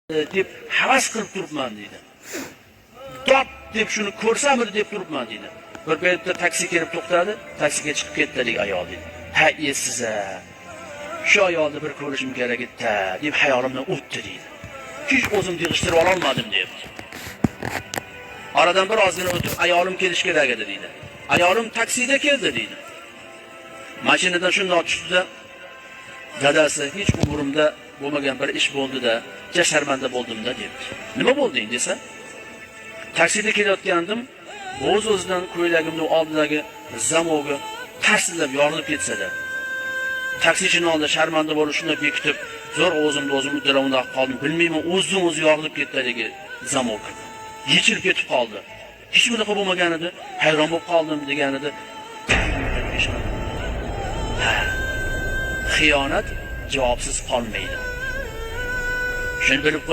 Deb havas qilib turibman deydi. Dod deb shuni ko'rsamidi deb turibman deydi. Bir paytda taksi kelib to'xtadi, taksiga chiqib ketdi haligi ayol deydi. Ha, esiz-a. Shu ayolni bir ko'rishim kerak edi deb hayolimdan o'tdi deydi. Hech o'zimni yig'ishtirib ololmadim deyapti. Oradan bir ozgina o'tib ayolim kelishi kerak edi deydi. Ayolim taksida keldi deydi. Mashinadan shundoq tushdida, dadasi, hech umrimda bo'lmagan bir ish bo'ldi-da, ja sharmanda bo'ldim-da debdi. Nima bo'lding desa, taksida kelayotgandim, o'z-o'zidan ko'ylagimning oldidagi zamogi tarsillab yorilib ketsa-da. Taksichini oldida sharmanda bo'lib shunday bekitib, zo'r o'zimni o'zim uddalab undaq qoldim. Bilmayman, o'zidan o'zi yorilib ketdi haligi zamok. Yechilib ketib qoldi. Hech bunaqa bo'lmagan edi. Hayron bo'lib qoldim deganida, ha, xiyonat javobsiz qolmaydi. Shuni bilib qo'y.